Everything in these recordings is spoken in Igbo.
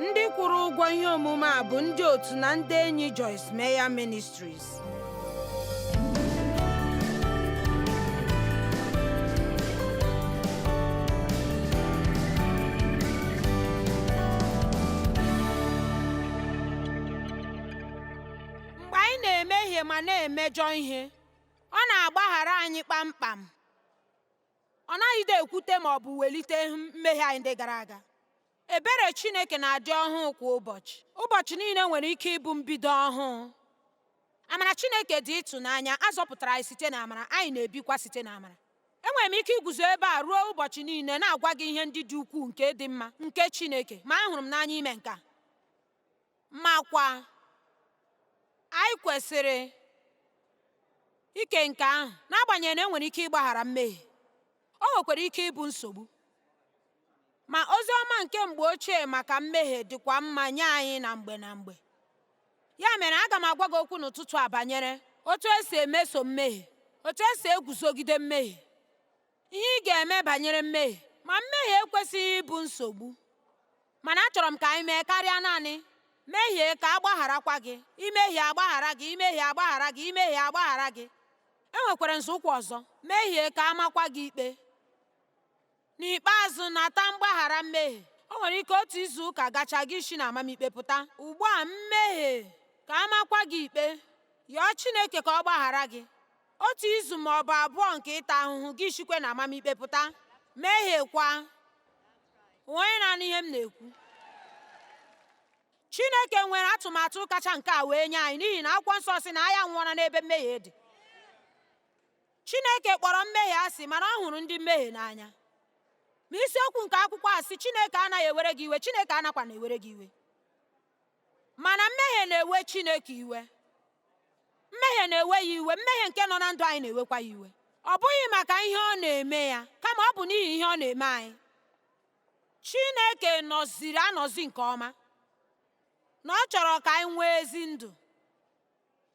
Ndị kwụrụ ụgwọ ihe omume a bụ ndị otu na ndị enyi Joyce Meyer Ministries. Mgbe anyị na-emehie ma na-emejọ ihe, ọ na-agbaghara anyị kpamkpam. Ọ naghịde ekwute ma ọ bụ welite mmehie anyị ndị gara aga. Ebere Chineke na-adị ọhụụ kwa ụbọchị. Ụbọchị niile nwere ike ịbụ mbido ọhụụ. Amara Chineke dị ịtụnanya, a zọpụtara anyị site n'amara, anyị na-ebikwa site n'amara. Enwere m ike iguzo ebe a ruo ụbọchị niile na-agwa gị ihe ndị dị ukwuu nke dị mma nke Chineke, ma ahụrụ m n'anya ime nke a. Makwa anyị kwesịrị ike nke ahụ, n'agbanyeghị na e nwere ike ịgbaghara mmehie, o nwekwara ike ịbụ nsogbu. Ma ozi ọma nke mgbe ochie maka mmehie dịkwa mma nye anyị na mgbe na mgbe. Ya mere aga m agwa gị okwu n'ụtụtụ a banyere otu esi emeso mmehie, otu esi eguzogide mmehie, ihe ị ga-eme banyere mmehie. Ma mmehie ekwesịghị ịbụ nsogbu. Mana achọrọ m ka anyị mee karịa naanị mehie ka a gbagharakwa gị, imehie agbaghara gị, imehie agbaghara gị, imehie agbaghara gị. E nwekwara nzọụkwụ ọzọ, mehie ka a makwa gị ikpe. N'ikpeazụ, nata mgbaghara mmehie. O nwere ike otu izu ụka gachaa gị si na amamikpe pụta. Ugbu a mmehie ka a makwa gị ikpe. Yọọ Chineke ka ọ gbaghara gị. Otu izu ma ọ bụ abụọ nke ịta ahụhụ gị sikwe na amamikpe pụta. Mehiekwa. Onye na-anụ ihe m na-ekwu? Chineke nwere atụmatụ kacha nke a wee nye anyị n'ihi na akwụkwọ nsọ sị na anyị anwụọla n'ebe mmehie dị. Chineke kpọrọ mmehie asị mana ọ hụrụ ndị mmehie n'anya. Ma isiokwu nke akwụkwọ a sị Chineke anaghị ewere gị iwe, Chineke anakwa na-ewere gị iwe. Mana mmehie na-ewe Chineke iwe. Mmehie na-ewe ya iwe, mmehie nke nọ na ndụ anyị na-ewekwa ya iwe. Ọ bụghị maka ihe ọ na-eme ya, kama ọ bụ n'ihi ihe ọ na-eme anyị. Chineke nọziri anọzi nke ọma na ọ chọrọ ka anyị nwee ezi ndụ.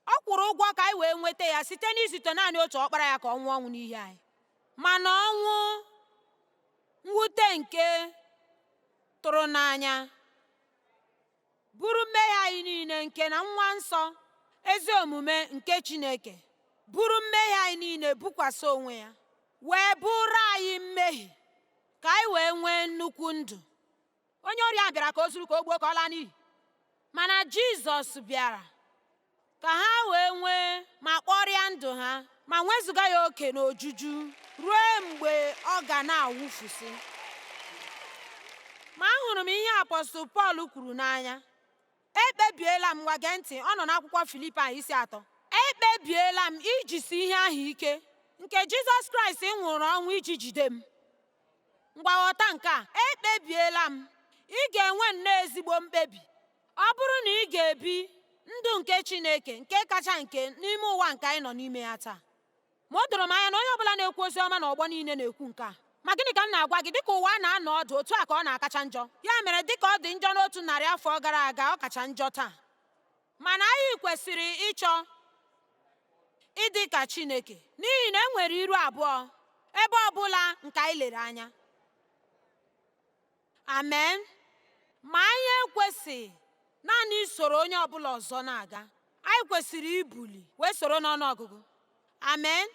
Ọ kwụrụ ụgwọ ka anyị wee nweta ya site n'izite naanị otu ọkpara ya ka ọ nwụọ ọnwụ n'ihi anyị. Mana ọnwụ mwute nke tụrụ n'anya buru mmehie anyị niile nke na nwa nsọ ezi omume nke Chineke buru mmehie anyị niile bukwasị onwe ya wee bụrụ anyị mmehie ka anyị wee nwee nnukwu ndụ. Onye ori ahụ bịara ka o zuru, ka o gbuo, ka ọ laa n'iyi. Mana Jizọs bịara ka ha wee nwee ma kpọrịa ndụ ha ma nwezuga ya oke n'ojuju ruo mgbe ọ ga na-awụfusi. Ma ahụrụ m ihe Apọstụl Pọl kwuru n'anya. Ekpebiela m, ngwa gee ntị, ọ nọ n'akwụkwọ Filipaị isi 3. Ekpebiela m ijisi ihe ahụ ike nke Jizọs Kraịst nwụrụ ọnwụ iji jide m. Ngwa ghọta nke a, ekpebiela m. Ị ga-enwe nnọọ ezigbo mkpebi. Ọ bụrụ na ị ga-ebi ndụ nke Chineke nke kacha nke n'ime ụwa nke anyị nọ n'ime ya taa. Ma o doro m anya na onye ọbụla na-ekwu ozi ọma n'ọgbọ niile na-ekwu nke a. Ma gịnị ka m na-agwa gị? Dịka ụwa na-anọ ọdụ, otu a ka ọ na-akacha njọ. Ya mere, dịka ọ dị njọ n'otu narị afọ gara aga, ọ kacha njọ taa. Mana anyị kwesịrị ịchọ ịdị ka Chineke n'ihi na e nwere iru abụọ ebe ọ bụla nke anyị lere anya. Amen. Ma anyị ekwesịghị naanị isoro onye ọbụla ọzọ na-aga. Anyị kwesịrị ibuli wee soro n'ọnụ ọgụgụ. Amen.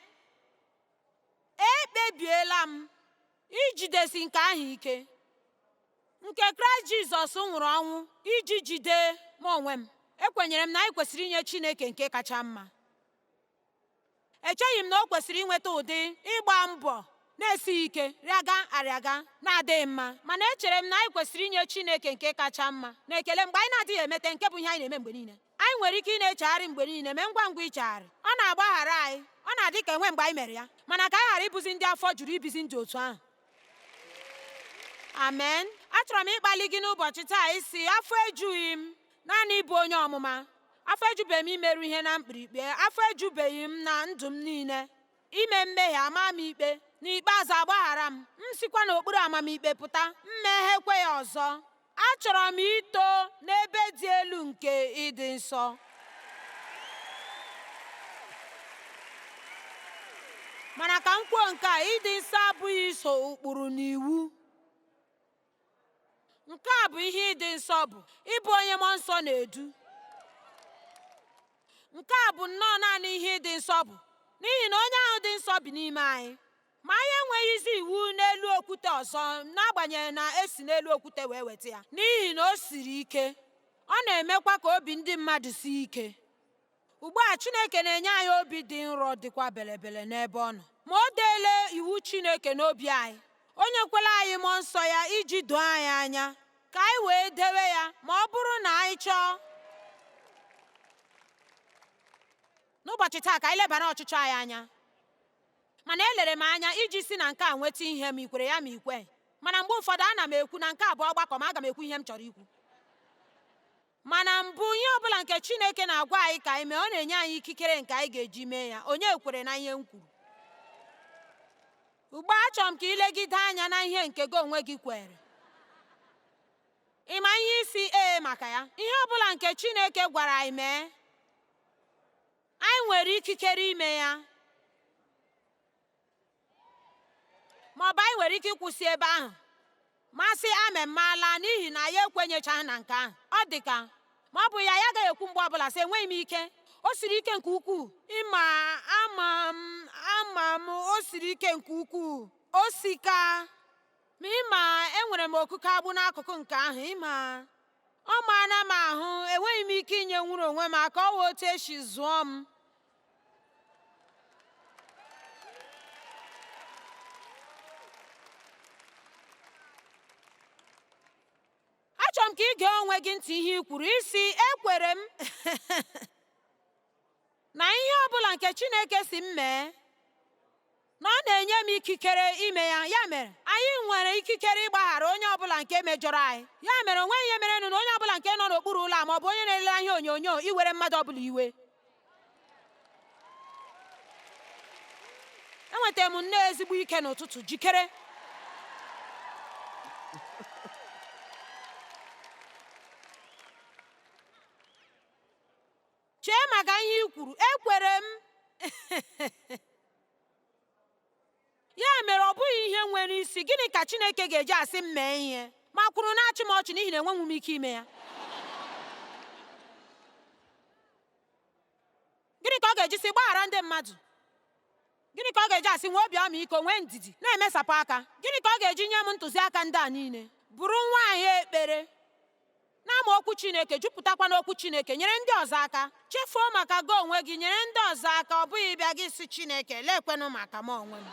Ekpebiela m ijidesi nke ahụ ike nke Kraịst Jizọs nwụrụ ọnwụ iji jide m onwe m. Ekwenyere m na anyị kwesịrị inye Chineke nke kacha mma. Echeghị m na o kwesịrị inweta ụdị ịgba mbọ na-esighị ike, rịaga arịaga na-adịghị mma, mana echere m na anyị kwesịrị inye Chineke nke kacha mma na ekele mgbe anyị na-adịghị emete nke bụ ihe anyị na-eme mgbe niile. Anyị nwere ike ị na-echegharị mgbe niile, mee ngwa ngwa ichegharị. Ọ na-agbaghara anyị. Ọ na-adị ka enwe mgbe anyị mere ya, mana ka anyị ghara ịbụzi ndị afọ juru ibizi ndụ otu ahụ. Amen. Achọrọ m ịkpali gị n'ụbọchị taa ịsị, afọ ejughị m naanị ịbụ onye ọmụma. Afọ ejubeghị m imeru ihe na mkpirikpi. Afọ ejubeghị m na ndụ m niile ime mmehie, ama m ikpe. N'ikpeazụ agbaghara m. M sikwa n'okpuru amamikpe pụta. M meghekwe ya ọzọ. Achọrọ m ito n'ebe dị elu nke ịdị nsọ. Mana ka m kwuo nke a, ịdị nsọ abụghị iso ụkpụrụ na iwu. Nke a bụ ihe ịdị nsọ bụ, ịbụ onye Mmụọ Nsọ na-edu. Nke a bụ nnọọ naanị ihe ịdị nsọ bụ, n'ihi na onye ahụ dị nsọ bi n'ime anyị. Ma anyị enweghịzi iwu n'elu okwute ọzọ, n'agbanyeghị na e si n'elu okwute wee weta ya, n'ihi na o siri ike, ọ na-emekwa ka obi ndị mmadụ sie ike. Ugbu a Chineke na-enye anyị obi dị nro dịkwa belebele n'ebe ọ nọ. Ma o deela iwu Chineke n'obi anyị. O nyekwala anyị Mmụọ Nsọ ya iji doo anyị anya, ka anyị wee dewe ya ma ọ bụrụ na anyị chọọ. N'ụbọchị taa ka anyị lebara ọchịchọ anyị anya. Mana elere m anya iji si na nke a nweta ihe ma i kwere ya ma i kweghị. Mana mgbe ụfọdụ ana m ekwu na nke a bụ ọgbakọ ma aga m ekwu ihe m chọrọ ikwu. Mana mbụ, ihe ọbụla nke Chineke na-agwa anyị ka anyị mee, ọ na-enye anyị ikikere nke anyị ga-eji mee ya. Onye kwere na ihe m kwuru? Ugbu a achọrọ m ka ị legide anya na ihe nke gị onwe gị kwere. Ị ma ihe isi ee maka ya? Ihe ọbụla nke Chineke gwara anyị mee, anyị nwere ikikere ime ya. Ma ọ bụ anyị nwere ike ịkwụsị ebe ahụ ma sị amen ma laa n'ihi na ya ekwenyechaghị na nke ahụ. Ọ dị ka ma ọ bụ ya, ya agaghị ekwu mgbe ọbụla sị enweghị m ike. O siri ike nke ukwuu. Ịma ama m ama m o siri ike nke ukwuu. O sika. Ma ịma enwere m okuko agbụ n'akụkụ nke ahụ ịma. Ọ maana m ahụ, enweghị m ike inye nwuru onwe m aka, ọ wụ otu esi zụọ m. Achọrọ m ka ị gee onwe gị ntị ihe i kwuru isi ekwere m na ihe ọ bụla nke Chineke si m mee na ọ na-enye m ikikere ime ya. Ya mere, anyị nwere ikikere ịgbaghara onye ọbụla nke mejọrọ anyị. Ya mere, o nweghị ihe merenụ na onye ọbụla nke nọ n'okpuru ụlọ a ma ọ bụ onye na-elele ihe onyonyo iwere mmadụ ọbụla iwe. Enwetara m nnọọ ezigbo ike n'ụtụtụ, jikere. Chee maka ihe i kwuru, ekwere m. Ya mere ọ bụghị ihe nwere isi, gịnị ka Chineke ga-eji asị m mee ihe ma kwuru na-achị m ọchị n'ihi na enweghị m ike ime ya? Gịnị ka ọ ga-eji sị gbaghara ndị mmadụ? Gịnị ka ọ ga-eji asị nwee obi ọmịiko, nwee ndidi, na-emesapụ aka? Gịnị ka ọ ga-eji nye m ntụziaka ndị a niile? Bụrụ nwaanyị ekpere, na-amụ okwu Chineke, jupụtakwa n'okwu Chineke, nyere ndị ọzọ aka. Chefuo maka gị onwe gị, nyere ndị ọzọ aka, ọ bụghị ịbịa gị sị Chineke, lekwenụ maka m onwe m.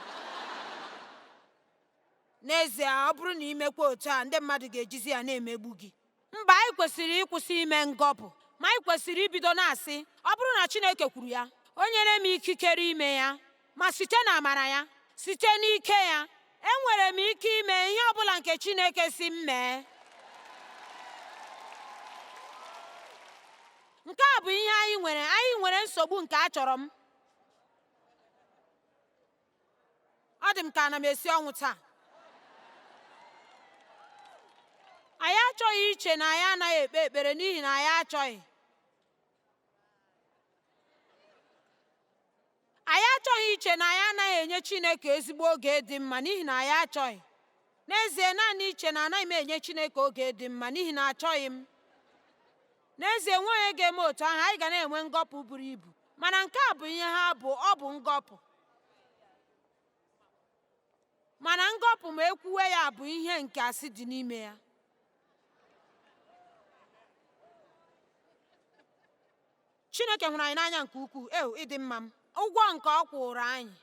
N'ezie, ọ bụrụ na i mekwa otu a, ndị mmadụ ga-ejizi ya na-emegbu gị. Mba, anyị kwesịrị ịkwụsị ime ngọpụ, ma anyị kwesịrị ibido na-asị, ọ bụrụ na Chineke kwuru ya, o nyere m ikikere ime ya, ma site n'amara ya, site n'ike ya, enwere m ike ime ihe ọ bụla nke Chineke si m mee. Nke a bụ ihe anyị nwere. Anyị nwere nsogbu nke achọrọ m. Ọ dị m ka ana m esi ọnwụ taa. Anyị achọghị iche na anyị anaghị ekpe ekpere n'ihi na anyị achọghị. Anyị achọghị iche na anyị anaghị enye Chineke ezigbo oge dị mma n'ihi na anyị achọghị. N'ezie, naanị iche na anaghị m enye Chineke oge dị mma n'ihi na achọghị m. N'ezie, nwe onye ga-eme otu ahụ, anyị ga na-enwe ngọpụ buru ibu. Mana nke a bụ ihe ha bụ, ọ bụ ngọpụ. Mana ngọpụ ma ekwuwe ya bụ ihe nke asị dị n'ime ya. Chineke hụrụ anyị n'anya nke ukwuu, ew, ịdị mma m. Ụgwọ nke ọ kwụrụ anyị,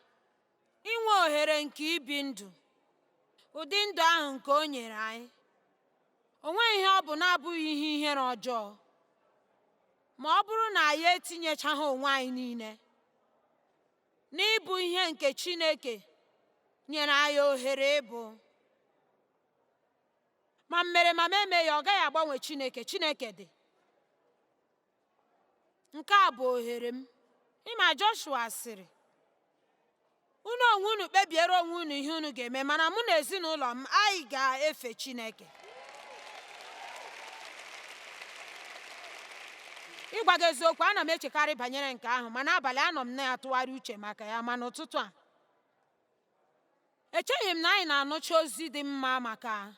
inwe ohere nke ibi ndụ, ụdị ndụ ahụ nke o nyere anyị. O nweghị ihe ọ bụ na-abụghị ihe ihere ọjọọ ma ọ bụrụ na anyị etinyechaghị onwe anyị niile n'ịbụ ihe nke Chineke nyere anyị ohere ịbụ. Ma m mere ma m emeghị, ọ gaghị agbanwe Chineke. Chineke dị. Nke a bụ ohere m. Ịma Joshua sịrị, unu onwe unu kpebiere onwe unu ihe unu ga-eme, mana mụ na ezinụlọ m, anyị ga-efe Chineke. Ịgwa gị eziokwu, ana m echekarị banyere nke ahụ, ma n'abalị anọ m na-atụgharị uche maka ya, ma n'ụtụtụ a echeghị m na anyị na-anụcha ozi dị mma maka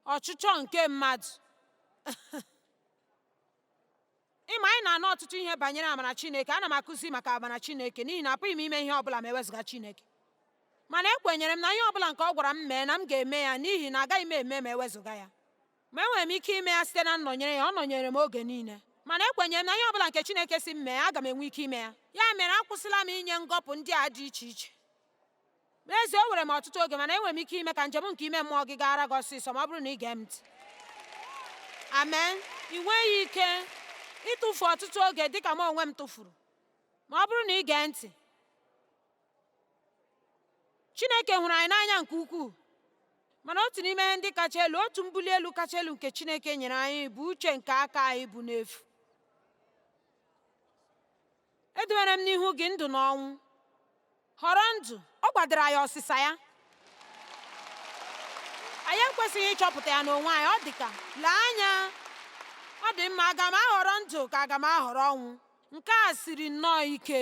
Ọchịchọ nke mmadụ. Ịma anyị na-anụ ọtụtụ ihe banyere amara Chineke. Ana m akụzi maka amara Chineke n'ihi na apụghị m ime ihe ọ bụla ma ewezụga Chineke. Mana ekwenyere m na ihe ọ bụla nke ọ gwara m mee na m ga-eme ya n'ihi na agaghị m eme ma ewezụga ya. Ma enwere m ike ime ya site na nnọnyere ya, ọ nọnyere m oge niile. Mana ekwenyere m na ihe ọ bụla nke Chineke sị m mee, aga m enwe ike ime ya. Ya mere akwụsịla m inye ngọpụ ndị a dị iche iche. N'ezie, o were m ọtụtụ oge, mana enwere m ike ime ka njem nke ime mmụọ gị gaara gị ọsịsọ ma ọ bụrụ na ị gee m ntị. Amen. Ị nweghị ike ịtụfu ọtụtụ oge dị ka m onwe m tụfuru ma ọ bụrụ na ị gee ntị. Chineke hụrụ anyị n'anya nke ukwuu. Mana otu n'ime ihe ndị kacha elu, otu mbuli elu kacha elu nke Chineke nyere anyị bụ uche nke aka anyị bụ n'efu. Edowere m n'ihu gị ndụ na ọnwụ. Họrọ ndụ. Ọ kwadoro anyị ọsịsa ya. Anyị ekwesịghị ịchọpụta ya n'onwe anyị. Ọ dị ka, lee anya, ọ dị mma, aga m ahọrọ ndụ ka aga m ahọrọ ọnwụ? Nke a siri nnọọ ike.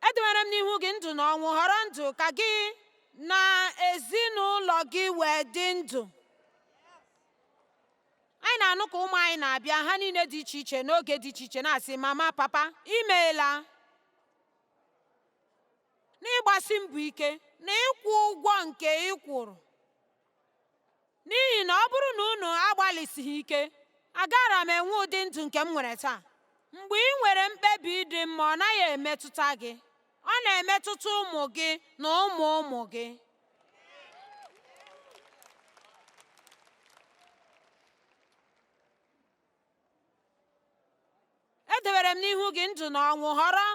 Edowere m n'ihu gị ndụ na ọnwụ, họrọ ndụ ka gị na ezinụlọ gị wee dị ndụ. Anyị na-anụ ka ụmụ anyị na-abịa, ha niile dị iche iche n'oge dị iche iche na-asị, mama, papa, imeela n'ịgbasi mbọ ike na ịkwụ ụgwọ nke ị kwụrụ. N'ihi na ọ bụrụ na unu agbalịsighị ike, agaara m enwe ụdị ndụ nke m nwere taa. Mgbe ị nwere mkpebi dị mma, ọ naghị emetụta gị. Ọ na-emetụta ụmụ gị na ụmụ ụmụ gị. Edewere m n'ihu gị ndụ na ọnwụ, họrọ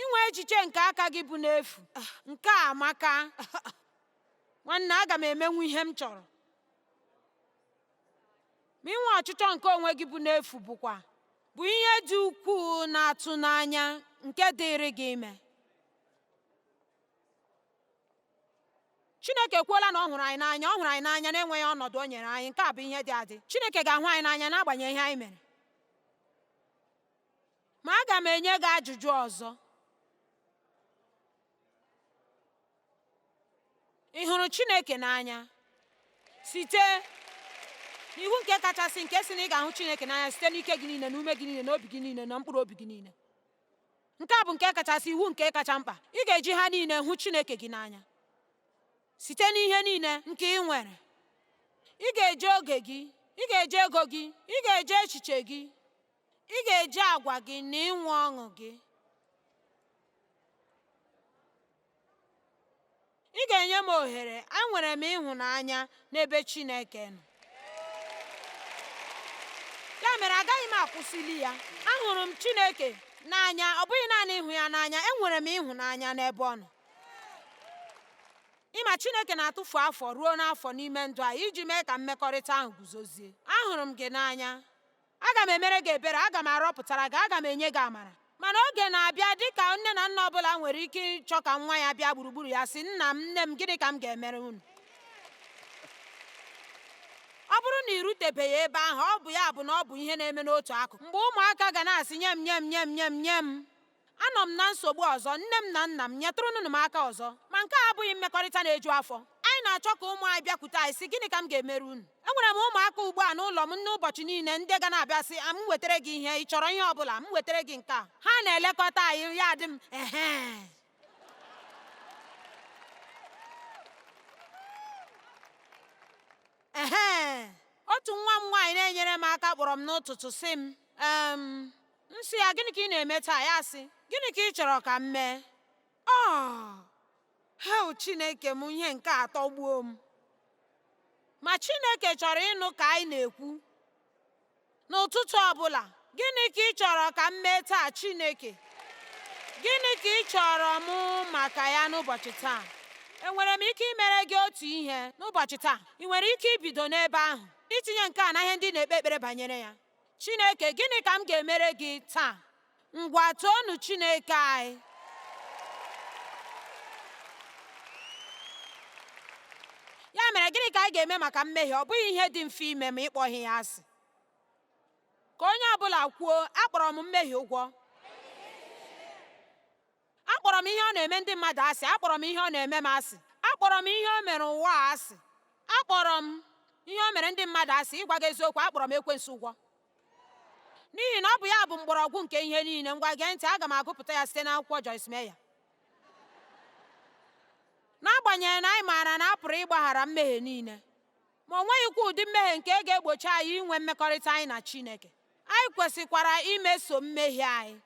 inwe echiche nke aka gị bụ n'efu. Nke a amaka. Nwanne, aga m emenwu ihe m chọrọ. Ma inwe ọchịchọ nke onwe gị bụ n'efu bụkwa bụ ihe dị ukwuu na-atụ n'anya nke dịịrị gị ime. Chineke ekwuola na ọ hụrụ anyị n'anya, ọ hụrụ anyị n'anya na-enweghị ọnọdụ o nyere anyị. Nke a bụ ihe dị adị. Chineke ga-ahụ anyị n'anya n'agbanyeghị ihe anyị mere. Ma aga m enye gị ajụjụ ọzọ. Ị hụrụ Chineke n'anya? Site n'iwu nke kachasị nke sị na ị ga-ahụ Chineke n'anya site n'ike gị niile na ume gị niile na obi gị niile na mkpụrụ obi gị niile. Nke a bụ nke kachasị iwu nke kacha mkpa. Ị ga-eji ha niile hụ Chineke gị n'anya site n'ihe niile nke ị nwere. Ị ga-eji oge gị, ị ga-eji ego gị, ị ga-eji echiche gị, ị ga-eji agwa gị na inwe ọṅụ gị. Ị ga-enye m ohere, enwere m ịhụnanya n'ebe Chineke nọ. Ya mere agaghị m akwụsịli ya. Ahụrụ m Chineke n'anya, ọ bụghị naanị ịhụ ya n'anya, enwere m ịhụnanya n'ebe ọ nọ. Ịma Chineke na-atụfu afọ ruo n'afọ n'ime ndụ anyị iji mee ka mmekọrịta ahụ guzozie. Ahụrụ m gị n'anya. Aga m emere gị ebere, aga m arọpụtara gị, aga m enye gị amara. Mana oge na-abịa dị ka nne na nna ọbụla nwere ike ịchọ ka nwa ya bịa gburugburu ya sị, nna m, nne m, gịnị ka m ga-emere unu? Ọ bụrụ na ị rutebeghị ebe ahụ, ọ bụ ya bụ na ọ bụ ihe na-eme n'otu akụkụ. Mgbe ụmụaka ga na-asị nye m, nye m, nye m, nye m, nye m, anọ m na nsogbu ọzọ, nne m na nna m, nyetụrụnụ m aka ọzọ. Ma nke a abụghị mmekọrịta na-eju afọ. Anyị na-achọ ka ụmụ anyị bịakwute anyị sị, gịnị ka m ga-emere unu? Enwere m ụmụaka ugbu a n'ụlọ m n'ụbọchị niile ndị ga na-abịa sị, m wetara gị ihe, ị chọrọ ihe ọ bụla, m wetara gị nke a. Ha na-elekọta anyị, ya dị m ehe. Ehe. Otu nwa m nwaanyị na-enyere m aka kpọrọ m n'ụtụtụ sị m, m sị ya, gịnị ka ị na-eme taa? Ya sị, gịnị ka ị chọrọ ka m mee? Ọ heo Chineke m, ihe nke a tọgbuo m. Ma Chineke chọrọ ịnụ ka anyị na-ekwu n'ụtụtụ ọbụla, gịnị ka ị chọrọ ka m mee taa, Chineke? Gịnị ka ị chọrọ m maka ya n'ụbọchị taa? Enwere m ike imere gị otu ihe n'ụbọchị taa? Ị nwere ike ibido n'ebe ahụ itinye nke a na ihe ndị na-ekpe ekpere banyere ya. Chineke, gịnị ka m ga-emere gị taa? Ngwa toonu Chineke anyị. Ya mere, gịnị ka anyị ga-eme maka mmehie? Ọ bụghị ihe dị mfe ime ma ịkpọghị ya asị. Ka onye ọbụla kwuo, akpọrọ m mmehie ụgwọ. Akpọrọ m ihe ọ na-eme ndị mmadụ asị. Akpọrọ m ihe ọ na-eme m asị. Akpọrọ m ihe o mere ụwa a asị. Akpọrọ m ihe o mere ndị mmadụ asị. Ịgwa gị eziokwu, akpọrọ m ekwensu ụgwọ. N'ihi na ọ bụ ya bụ mgbọrọgwụ nke ihe niile. Ngwa gee ntị, aga m agụpụta ya site n'akwụkwọ Joyce Meyer. N'agbanyeghị na anyị maara na a pụrụ ịgbaghara mmehie niile, ma o nweghịkwa ụdị mmehie nke ga-egbochi anyị inwe mmekọrịta anyị na Chineke. Anyị kwesịkwara imeso mmehie anyị.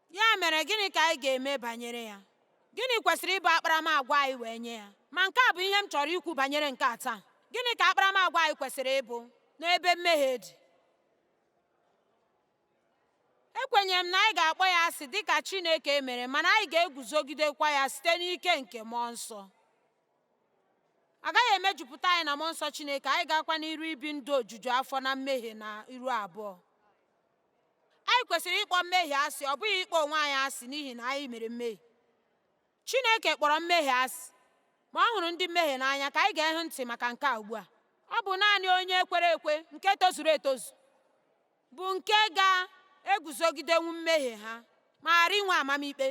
Ya mere, gịnị ka anyị ga-eme banyere ya? Gịnị kwesịrị ịbụ akparamagwa anyị wee nye ya? Ma nke a bụ ihe m chọrọ ikwu banyere nke a taa. Gịnị ka akparamagwa anyị kwesịrị ịbụ n'ebe mmehie dị? Ekwenyere m na anyị ga-akpọ ya asị dị ka Chineke mere, mana anyị ga-eguzogidekwa ya site n'ike nke Mmụọ Nsọ. Agaghị emejupụta anyị na Mmụọ Nsọ Chineke, anyị ga-akwa n'iru ibi ndụ ojuju afọ na mmehie na iru abụọ. Anyị kwesịrị ịkpọ mmehie asị, ọ bụghị ịkpọ onwe anyị asị n'ihi na anyị mere mmehie. Chineke kpọrọ mmehie asị, ma ọ hụrụ ndị mmehie n'anya. Ka anyị gee ntị maka nke a ugbu a. Ọ bụ naanị onye kwere ekwe nke tozuru etozu bụ nke ga-eguzogidenwu mmehie ha ma ghara inwe amamikpe.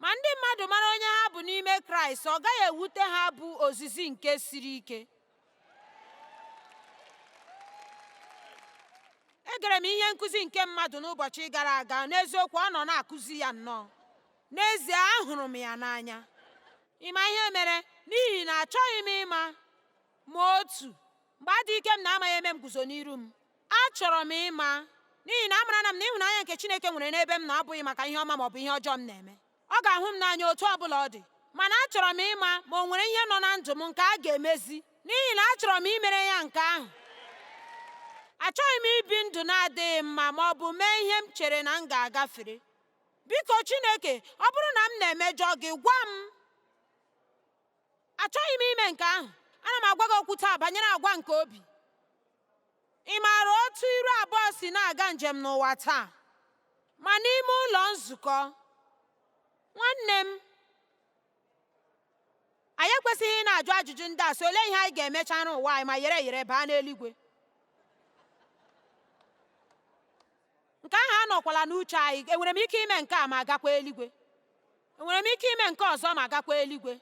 Ma ndị mmadụ mara onye ha bụ n'ime Kraịst, ọ gaghị ewute ha bụ ozizi nke siri ike. Egere m ihe nkụzi nke mmadụ n'ụbọchị gara aga. N'eziokwu, ọ nọ na-akụzi ya nnọọ. N'ezie, ahụrụ m ya n'anya. Ị ma ihe mere? N'ihi na achọghị m ịma ma otu mgbe adị ike m na-amaghị eme m guzo n'iru m. Achọrọ m ịma n'ihi na amara na m na ịhụnanya nke Chineke nwere n'ebe m na abụghị maka ihe ọma ma ọ bụ ihe ọjọọ m na-eme. Ọ ga-ahụ m n'anya otu ọ bụla ọ dị. Mana achọrọ m ịma ma o nwere ihe nọ na ndụ m nke a ga-emezi, n'ihi na achọrọ m imere ya nke ahụ. Achọghị m ibi ndụ na-adịghị mma ma ọ bụ mee ihe m chere na m ga-agafere. Biko Chineke, ọ bụrụ na m na-emejọ gị, gwa m. Achọghị m ime nke ahụ. Ana m agwa gị okwu taa banyere agwa nke obi. Ị maara otu iru abụọ si na-aga njem n'ụwa taa? Ma n'ime ụlọ nzukọ, nwanne m, anyị ekwesịghị ị na-ajụ ajụjụ ndị a sị, olee ihe anyị ga-emecha n'ụwa anyị ma yere yere baa n'eluigwe? Nke ahụ anọkwala n'uche anyị. Enwere m ike ime nke a ma gakwa eluigwe? Enwere m ike ime nke ọzọ ma gakwa eluigwe?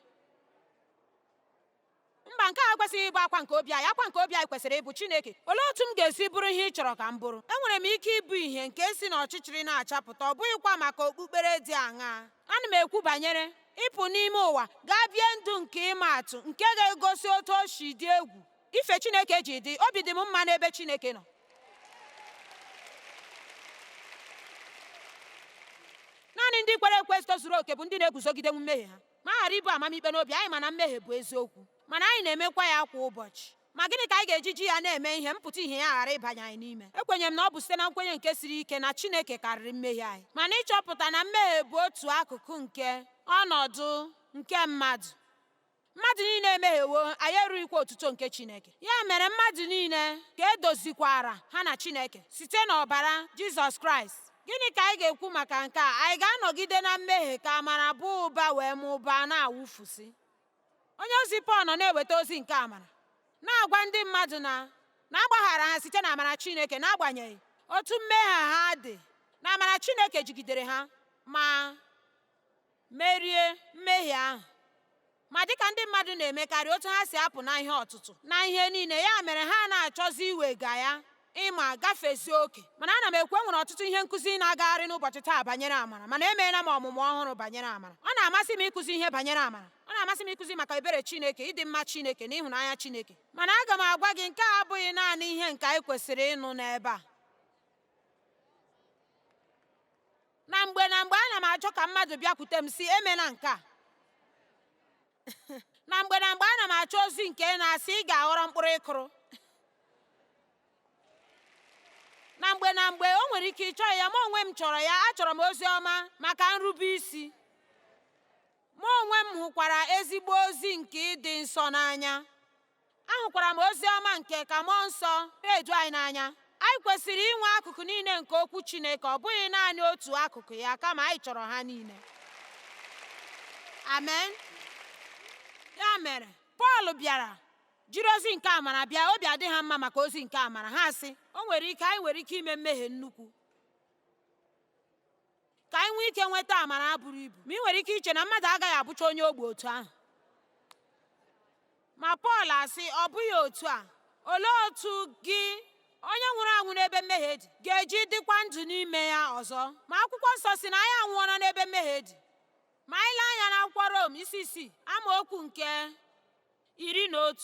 Mba, nke a ekwesịghị ịbụ akwa nke obi anyị. Akwa nke obi anyị kwesịrị ịbụ, Chineke, olee otu m ga-esi bụrụ ihe ị chọrọ ka m bụrụ? Enwere m ike ịbụ ihe nke si n'ọchịchịrị na-achapụta, ọ bụghịkwa maka okpukpere dị aṅaa. Ana m ekwu banyere ịpụ n'ime ụwa gaa bie ndụ nke ịma atụ nke ga-egosi otu o si dị egwu ife Chineke ji dị. Obi dị m mma n'ebe Chineke nọ. Naanị ndị kwere ekwe tozuru oke bụ ndị na-eguzogide mmehie ha ma ghara ibu amamikpe n'obi. Anyị ma na mmehie bụ eziokwu, mana anyị na-emekwa ya kwa ụbọchị. Ma gịnị ka anyị ga-eji ji ya na-eme ihe mpụta ihe ya ghara ịbanye anyị n'ime? Ekwenyere m na ọ bụ site na nkwenye nke siri ike na Chineke karịrị mmehie anyị, mana ịchọpụta na mmehie bụ otu akụkụ nke ọnọdụ nke mmadụ. Mmadụ niile emehiewo, anyị erughịkwa otuto nke Chineke. Ya mere mmadụ niile ka edozikwara ha na Chineke site n'ọbara Jizọs Kraịst. Gịnị ka anyị ga-ekwu maka nke a? Anyị ga-anọgide na mmehie ka amara bụ ụba wee mụbaa na-awụfusi? Onye ozi Pọl nọ na-eweta ozi nke amara, na-agwa ndị mmadụ na na-agbaghara ha site na amara Chineke, n'agbanyeghị otu mmehie ha dị, na amara Chineke jigidere ha ma merie mmehie ahụ. Ma dịka ndị mmadụ na-emekarị, otu ha si apụ na ihe ọtụtụ na ihe niile, ya mere ha na-achọzi iwega ya ịma gafezie oke. Mana ana m ekwu, e nwere ọtụtụ ihe nkụzi na-agagharị n'ụbọchị taa banyere amara, mana emeela m ọmụmụ ọhụrụ banyere amara. Ọ na-amasị m ịkụzi ihe banyere amara. Ọ na-amasị m ịkụzi maka ebere Chineke, ịdị mma Chineke na ịhụnanya Chineke. Mana aga m agwa gị, nke a abụghị naanị ihe nke anyị kwesịrị ịnụ n'ebe a. Na mgbe na mgbe ana m achọ ka mmadụ bịakwute m sị, emela nke a. Na mgbe na mgbe ana m achọ ozi nke na-asị ị ga-aghọrọ mkpụrụ ịkụrụ. Na mgbe na mgbe o nwere ike ịchọ ya, ma onwe m chọrọ ya. Achọrọ m ozi ọma maka nrube isi. Mụ onwe m hụkwara ezigbo ozi nke ịdị nsọ n'anya. Ahụkwara m ozi ọma nke ka Mmụọ Nsọ na-edu anyị n'anya. Anyị kwesịrị inwe akụkụ niile nke okwu Chineke, ọ bụghị naanị otu akụkụ ya, kama anyị chọrọ ha niile. Amen. Ya mere, Pọl bịara Jiri ozi nke amara bịa, obi adị ha mma maka ozi nke amara. Ha sị, o nwere ike anyị nwere ike ime mmehie nnukwu ka anyị nwee ike nweta amara buru ibu. Ma ị nwere ike iche na mmadụ agaghị abụcha onye ogbi otu ahụ. Ma Pọl asị, ọ bụghị otu a. Olee otu gị, onye nwụrụ anwụ n'ebe mmehie dị, ga-eji dịkwa ndụ n'ime ya ọzọ? Ma akwụkwọ nsọ sị na anyị anwụọla n'ebe mmehie dị. Ma anyị lee anya n'akwụkwọ Rom isi 6, amaokwu nke 11.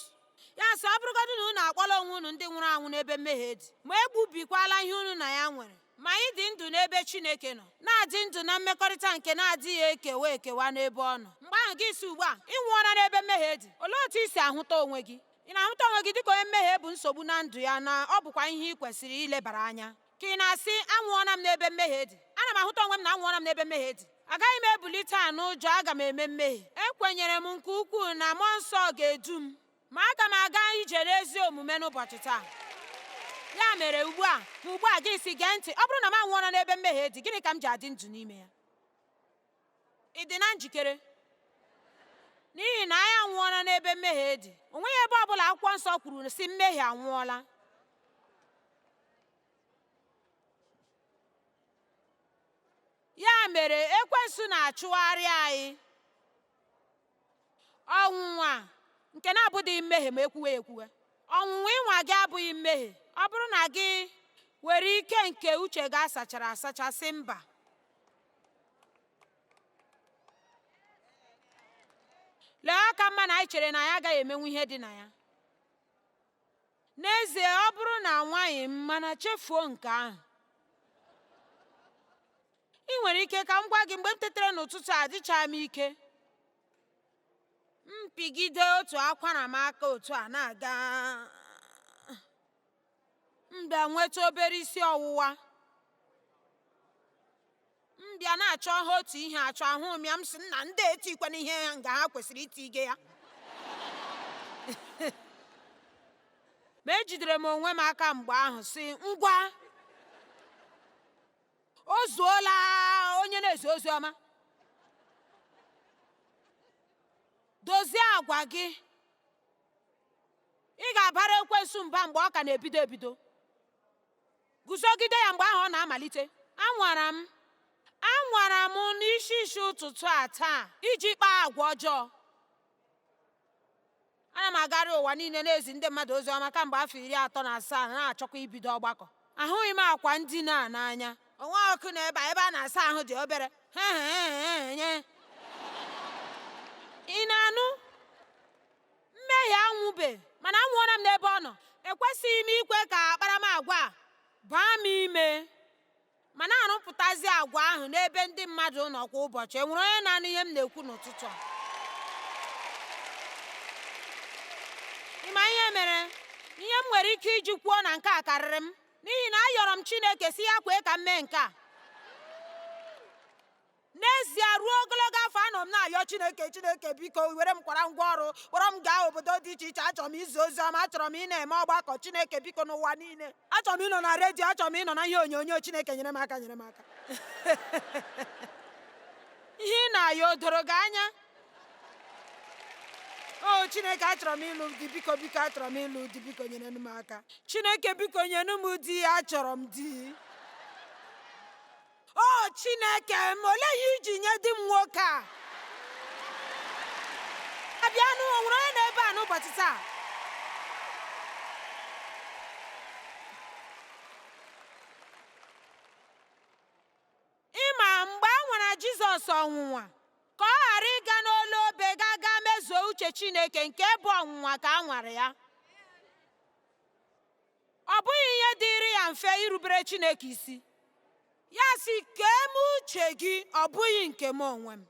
Ya sị, ọ bụrụgodị na unu akpọla onwe unu ndị nwụrụ anwụ n'ebe mmehie dị, ma egbubikwala ihe unu na ya nwere, ma anyị dị ndụ n'ebe Chineke nọ, na-adị ndụ na mmekọrịta nke na-adịghị ekewa ekewa n'ebe ọ nọ. Mgbe ahụ gị sị ugbu a, ị nwụọla n'ebe mmehie dị. Olee otu i si ahụta onwe gị? Ị na-ahụta onwe gị dịka onye mmehie bụ nsogbu na ndụ ya na ọ bụkwa ihe ị kwesịrị ilebara anya? Ka ị na-asị, anwụọla m n'ebe mmehie dị. Ana m ahụta onwe m na anwụọla m n'ebe mmehie dị. Agaghị m ebulite a n'ụjọ, aga m eme mmehie. Ekwenyere m nke ukwuu na mmụọ nsọ ga-edu m, ma aga m aga ije n'ezi omume n'ụbọchị taa. Ya mere ugbu a, ma ugbu a gị sị, gee ntị, ọ bụrụ na m anwụọla n'ebe mmehie dị, gịnị ka m ji adị ndụ n'ime ya? Ị dị na njikere? N'ihi na anyị anwụọla n'ebe mmehie dị. O nweghị ebe ọbụla akwụkwọ nsọ kwuru sị mmehie anwụọla. Ya mere ekwensu na-achụgharị anyị. Ọnwụnwa nke na-abụdịghị mmehie ma ekwuwe ekwuwe. Ọnwụnwa ịnwa gị abụghị mmehie. Ọ bụrụ na gị were ike nke uche gị asachara asacha sị mba. Lee aka mma na anyị chere na anyị agaghị emenwu ihe dị na ya. N'ezie, ọ bụrụ na anwaghị m, mana chefuo nke ahụ. Ị nwere ike ka m gwa gị, mgbe m tetere n'ụtụtụ a, adịchaghị m ike. M pigide otu akwara m aka otu a na-aga. M bịa nweta obere isi ọwụwa. M bịa na-achọ ha otu ihe achọ, ahụ m ya, m sị na ndị etikwana ihe nga ha kwesịrị itige ya. Ma ejidere m onwe m aka mgbe ahụ sị, ngwa, o zuola onye na-ezi ozi ọma. Dozie agwa gị. Ị ga-abara ekwensu mba mgbe ọ ka na-ebido ebido. Guzogide ya mgbe ahụ ọ na-amalite. Anwara m anwara m n'isi isi ụtụtụ a taa iji kpaa agwa ọjọọ. Ana m agagharị ụwa niile na-ezi ndị mmadụ ozi ọma kamgbe afọ 37 na-achọkwa ibido ọgbakọ. Ahụghị m akwa ndina a n'anya. Onwe ọkụ na ebe a, ebe a na-asa ahụ dị obere. Ị na-anụ? Mmehie anwụbe, mana anwụọla m n'ebe ọ nọ. Ekwesịghị m ikwe ka akparamagwa a baa m ime ma na-arụpụtazi agwa ahụ n'ebe ndị mmadụ nọ kwa ụbọchị. Enwere onye na-anụ ihe m na-ekwu n'ụtụtụ a? Ị ma ihe mere? Ihe m nwere ike iji kwuo na nke a karịrị m, n'ihi na ayọrọ m Chineke si ya kwee ka m mee nke a. N'ezie, ruo ogologo afọ anọ m na-ayọ Chineke, Chineke biko were m kwara ngwa ọrụ, kpọrọ m gaa obodo dị iche iche, achọrọ m izi ozi ọma, achọrọ m ị na-eme ọgbakọ, Chineke biko n'ụwa niile, achọrọ m ịnọ na redio, achọrọ m ịnọ na ihe onyonyo, Chineke nyere m aka, nyere m aka. Ihe ị na-ayọ o doro gị anya? O Chineke, achọrọ m ịlụ di, biko biko achọrọ m ịlụ di, biko nyere m aka. Chineke biko nyere m di, achọrọ m di. O Chineke m, olee ihe iji nye di m nwoke a? Abịanụ, o nwere onye nọ ebe a n'ụbọchị taa? Ị ma mgbe a nwara Jizọs ọnwụnwa ka ọ ghara ịga n'olu obe ga gaa mezuo uche Chineke nke bụ ọnwụnwa ka a nwara ya. Ọ bụghị ihe dịịrị ya mfe irubere Chineke isi. Ya sị, kee m uche gị, ọ bụghị nke m onwe m.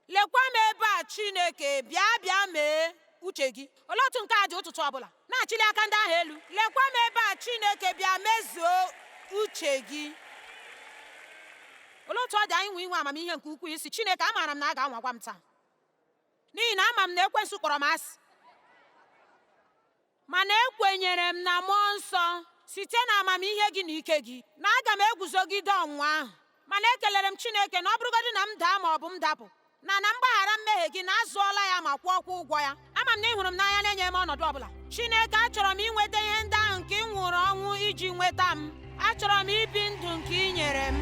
Lekwa m ebe a Chineke, bịa bịa mee uche gị. Olee otu nke a dị ụtụtụ ọbụla? Na-achịli aka ndị ahụ elu. Lekwa m ebe a Chineke, bịa mezuo uche gị. Olee otu ọ dị anyị nwe inwe amamihe nke ukwuu isi Chineke, amaara m na a ga-anwakwa m taa, n'ihi na ama m na ekwensu kpọrọ m asị, mana ekwenyere m na mmụọ nsọ site na amamihe gị na ike gị na aga m eguzogide ọnwụnwa ahụ. Mana ekelere m Chineke na ọ bụrụgodị na m daa ma ọ bụ m dapụ, Na na mgbaghara mmehie gị na azụọla ya ma kwụọkwa ụgwọ ya. Ama m na ị hụrụ m n'anya na-enye m ọnọdụ ọbụla. Chineke, achọrọ m inweta ihe ndị ahụ nke ị nwụrụ ọnwụ iji nweta m. Achọrọ m ibi ndụ nke ị nyere m.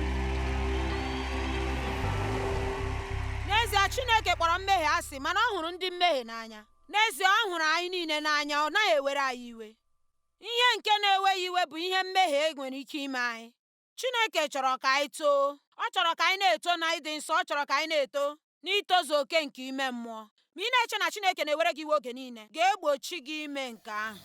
N'ezie, Chineke kpọrọ mmehie asị, mana ọ hụrụ ndị mmehie n'anya. N'ezie, ọ hụrụ anyị niile n'anya, ọ naghị ewere anyị iwe. Ihe nke na-ewe ya iwe bụ ihe mmehie nwere ike ime anyị. Chineke chọrọ ka anyị too. Ọ chọrọ ka anyị na-eto na ịdị nsọ. Ọ chọrọ ka anyị na-eto n'itozu oke nke ime mmụọ. Ma ị na-eche na Chineke na-ewere gị iwe oge niile ga-egbochi gị ime nke ahụ.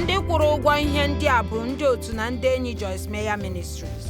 Ndị kwụrụ ụgwọ ihe ndị a bụ ndị otu na ndị enyi Joyce Meyer Ministries.